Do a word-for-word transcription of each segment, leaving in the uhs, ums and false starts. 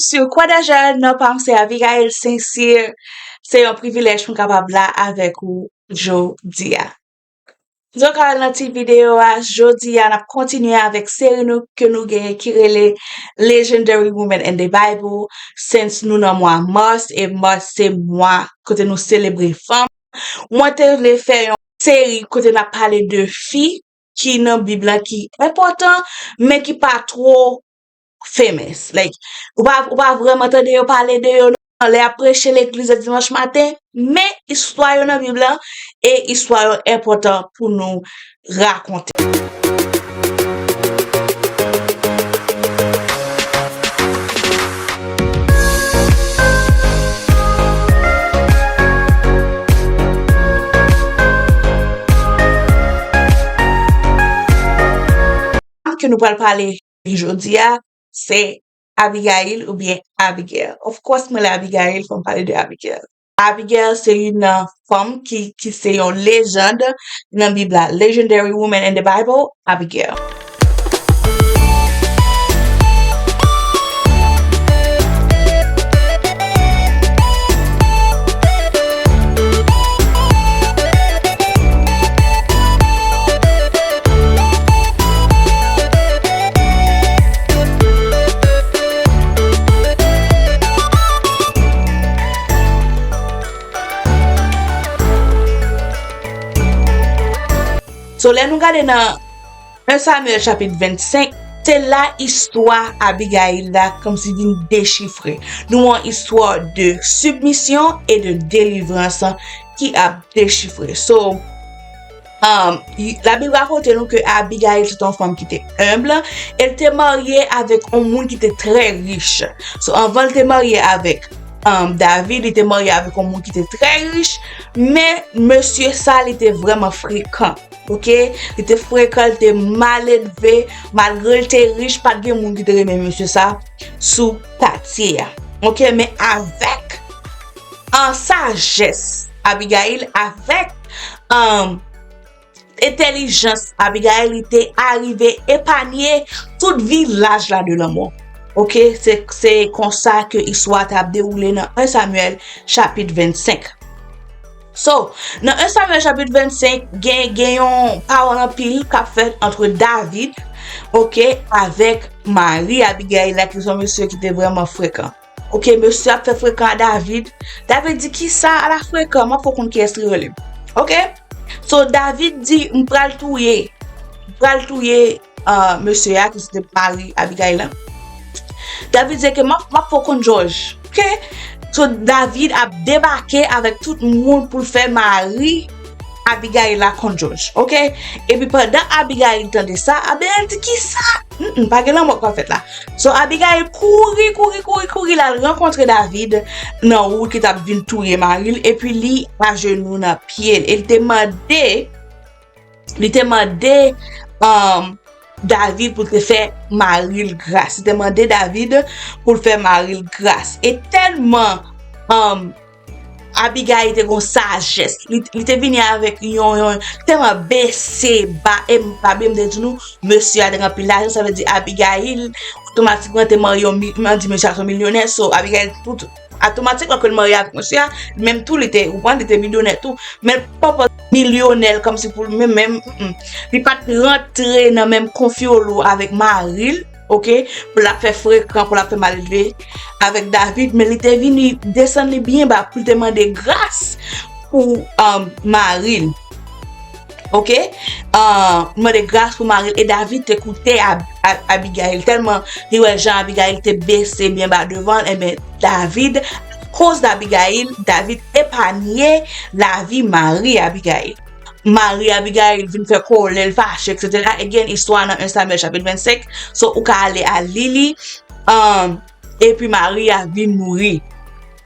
Sur Kwadajan, non pa m se Abigail Saint-Cyr. Se yon privilèj pou m kapab la avèk ou jodi a. Donk, al nan ti videyo a, jodi a, n ap kontinye avèk seri nou ke nou genyen ki rele Legendary Women in the Bible, since nou nan mwa mas, e mas se mwa kote nou selebre fanm. Mwen te vle fè yon seri kote n ap pale de fi ki nan Bib la ki enpòtan, men ki pa twò famous. Like, ou pa, ou pa vrèman tande yo pale de yo nan lè y ap preche legliz dimanch maten, men istwa yo nan Bib la e istwa yo enpòtan pou nou rakonte. Ke nou pral pale jodi a, se Abigail oubyen Abigail. Of course, mwen rele Abigail, fò m pale de Abigail. Abigail se youn nan fanm ki, ki se yon lejand nan Bib la. Legendary woman in the Bible, Abigail. So, lè nou gade nan en Samyèl chapit vennsenk, se la istwa Abigail la kòmsi vin dechifre. Nou wè yon istwa de sibmisyon e de delivrans ki ap dechifre. So, um, y- Labib rakonte nou ke Abigail se te yon fanm ki te enb, e l te marye avèk yon moun ki te trè rich. So, anvan l te marye avèk, um, David, li te marye avèk yon moun ki te trè rich, men mesye sa, li te vrèman frekan. Oke? Li te frekan, li te maledve, malgre l te rich, pa t gen moun ki te renmen mesye sa sou katye a. Oke? Men avèk, an sajès Abigail, avèk, an entèlijans Abigail, li te arive epanye tout vilaj la de lanmò. Oke? Se, se konsa ke istwa ta ap dewoule nan en Samyèl chapit vennsenk. So, nan en Samyèl chapit vennsenk, gen, gen yon pawòl anpil k ap fèt ant David, oke, avèk mari Abigail la, ki se yon mesye ki te vrèman frekan. Oke, mesye ap fè frekan a David. David di, "Kisa a la frekan? M ap fè w konn kiyès li rele." Oke? So, David di, "M pral touye, m pral touye, uh, mesye a ki se te mari Abigail la." David di ke, "M ap, m ap fè w konn Jòj." Oke? So, David ap debake avèk tout moun pou l fè mari Abigail la konn Jòj. Oke? Epi pandan Abigail tande sa, Abigail di, "Kisa? Mm, mm, pa gen lanmò k pral fèt la." So, Abigail kouri, kouri, kouri, kouri, l al rankontre David nan wout ki t ap vin touye mari l, epi li ajenou nan pye l. E li te mande, li te mande, um, David pou l te fè mari l gras. Li te mande David pou l fè mari l gras. E tèlman, um, Abigail te gon sajès. Li, li te vini avèk yon, yon, tèlman bese ba, e m pa byen m te di nou, mesye a te gen anpil lajan, sa vle di Abigail otomatikman te marye yon mi-, m di mesye a se yon milyonè, so Abigail tout, otomatikman ke l marye avèk mesye a, menm tou li te, ou konprann, li te milyonè tou, men l pa milyonè kòmsi pou l menm, menm, mm, mm. Li pa t rantre nan menm konfyolo avèk mari l, oke, pou l ap fè frekan, pou l ap fè maledve avèk David, men li te vini desann li byen ba pou l te mande gras pou, um, mari l. Oke? Uh, mande gras pou mari l, e David te koute Ab- Ab- Abigail. Tèlman li wè jan Abigail te bese byen ba devan l, enben, David, akoz d Abigail, David epanye lavi mari Abigail. Mari Abigail vin fè kòlè, l fache, etsetera. Again, istwa nan en Samyèl chapit vennsenk. So, ou ka ale al li li. Um, epi mari a vin mouri.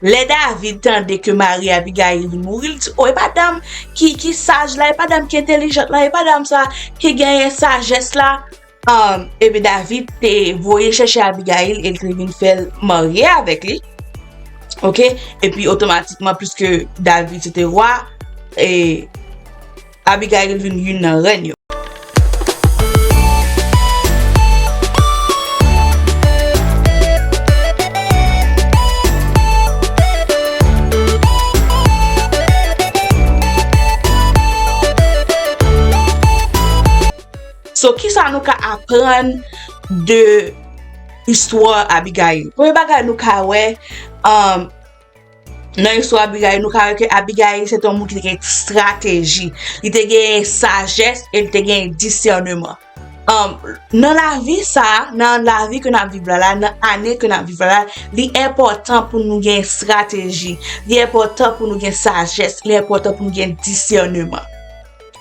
Lè David tande ke mari Abigail vin mouri, li di, "O, e pa dam ki, ki saj la, e pa dam ki entèlijant la, e pa dam sa ki genyen sajès la." Um, epi David te voye chèche Abigail e l te vin fè l marye avèk li. Oke? Epi otomatikman, piske David se te wa, e Abigail vin youn nan rèn yo. So, kisa nou ka aprann de istwa Abigail? Premye bagay nou ka wè, um, nan istwa Abigail, nou ka wè ke Abigail se te yon moun ki te gen estrateji, li te gen sajès e li te gen disèneman. Um, nan lavi sa, nan lavi ke n ap viv la, la, nan ane ke n ap viv la, la, li enpòtan pou nou gen estrateji, li enpòtan pou nou gen sajès, li enpòtan pou nou gen disèneman.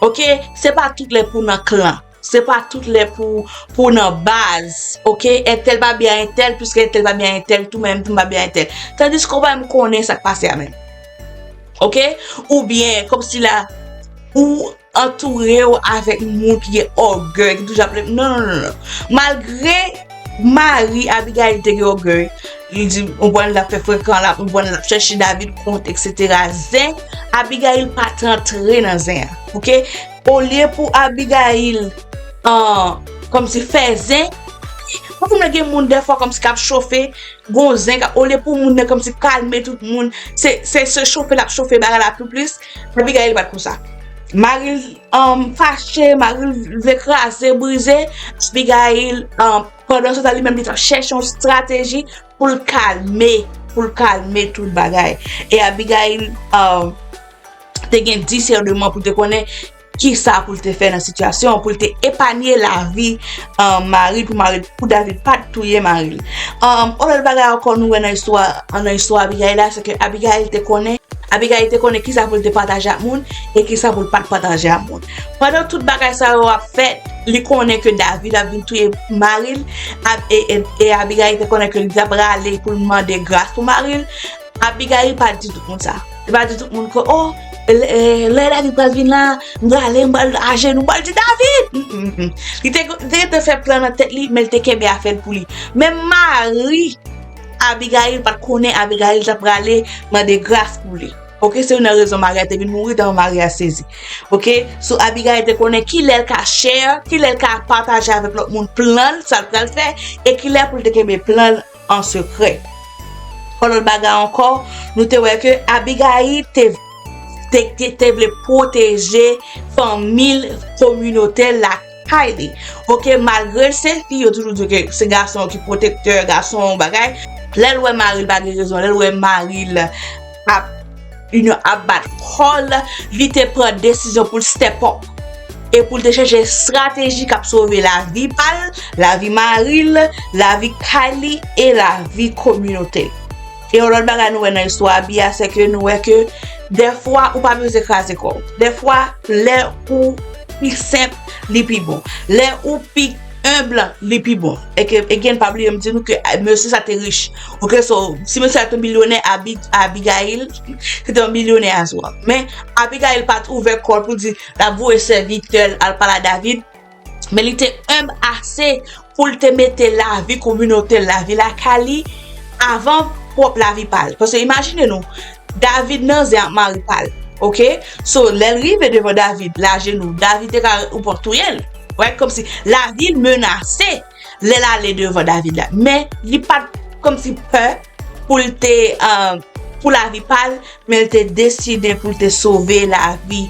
Oke? Se pa tout lè pou nan klan. Se pa tout lè pou, pou nan baz. Oke? Entèl pa byen a entèl, piske entèl pa byen a entèl, tou menm tou m pa byen a entèl. Tandiske w pa menm konnen sa k pase a menm. Oke? Oubyen, kòmsi la, ou antoure w avèk moun ki gen ògèy, ki toujou ap leve. Non, non, non, non. Malgre mari Abigail te gen ògèy, li di, ou konprann, l ap fè frekan, l ap, ou konprann, l ap chèche David kont, et cetera. Zen, Abigail pa t antre nan zen an. Oke? Olye pou Abigail, an, kòmsi fè zen, pa konn gen moun dèfwa kòmsi k ap chofe, gon zen k ap, olye pou moun nan kòmsi kalme tout moun, se, se, se chofe l ap chofe bagay la pi plis, Abigail pa t konsa. Mari l, um, fache, mari l vle kraze, brize, Abigail, um, pandan se tan li menm li t ap chèche yon estrateji pou l kalme, pou l kalme tout bagay. E Abigail, um, te gen disèneman pou l te konnen kisa pou l te fè nan sitiyasyon, pou l te epanye lavi, um, mari l, pou mari l, pou David pa t touye mari l. Um, yon lòt bagay ankò nou wè nan istwa, nan istwa Abigail la, se ke Abigail te konnen, Abigail te konnen kisa pou l te pataje ak moun e kisa pou l pa t pataje ak moun. Pandan tout bagay sa yo ap fèt, li konnen ke David ap vin touye mari l, ap, e, e, e Abigail te konnen ke li t ap prale pou l mande gras pou mari l. Abigail pa t di tout moun sa. Li pa t di tout moun ke, oh, lè, lè David pral vin la, m prale, m pral ajenou, m pral di David. Mm, mm, mm. Li te, li te, te fè plan nan tèt li, men li te kenbe afè l pou li. Men mari Abigail pa t konnen Abigail t ap prale mande gras pou li. Oke, se youn nan rezon mari a te vin mouri, tèlman mari a sezi. Oke, so Abigail te konnen kilè l ka share, kilè l ka pataje avèk lòt moun plan l, sa l pral fè, e kilè pou l te kenbe plan l an sekrè. Yon lòt bagay ankò, nou te wè ke Abigail te, te, te, te vle pwoteje fanmi l, kominote l, lakay li. Oke, malgre l se fi, yo toujou di ke se gason ki pwotektè, gason bagay. Lè l wè mari l pa gen rezon, lè l wè mari l ap, you know, ap bat kò l, li te pran desizyon pou l step up. E pou l te chèche estrateji k ap sove lavi pa l, lavi mari l, lavi kay li e lavi kominote l. E yon lòt bagay nou wè nan istwa Abi a, se ke nou wè ke dèfwa ou pa bezwen kraze kò w. Dèfwa, lè ou pi senp, li pi bon. Lè ou pi enb, li pi bon. E ke, again, pa bliye m di nou ke, ah, mesye sa te rich. Oke, so, si mesye sa te milyonè, Abi, Abigail, se te yon milyonè as well. Men, Abigail pa t ouvè kò l pou l di, l ap voye sèvitè l al pale a David. Men li te enb ase pou l te mete lavi kominote l, lavi lakay li, avan pwòp lavi pa l. Paske imajine nou, David nan zen ak mari pa l. Oke? So, lè l rive devan David, l ajenou, David te ka ou pran touye l. Right? Kòmsi lavi l menase lè l ale devan David la. Men, li pa t kòmsi pè pou l te, uh, pou lavi pa l, men l te deside pou l te sove lavi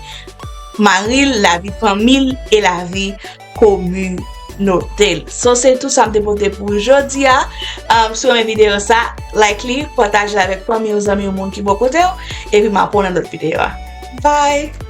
mari l, lavi fanmi l e lavi kominote l. So, se tout sa m te pote pou jodi a. Um, si w renmen videyo sa, like li, pataje l avèk fanmi w, zanmi w, moun ki bò kote w, epi m ap wè w nan lòt videyo a. Bye!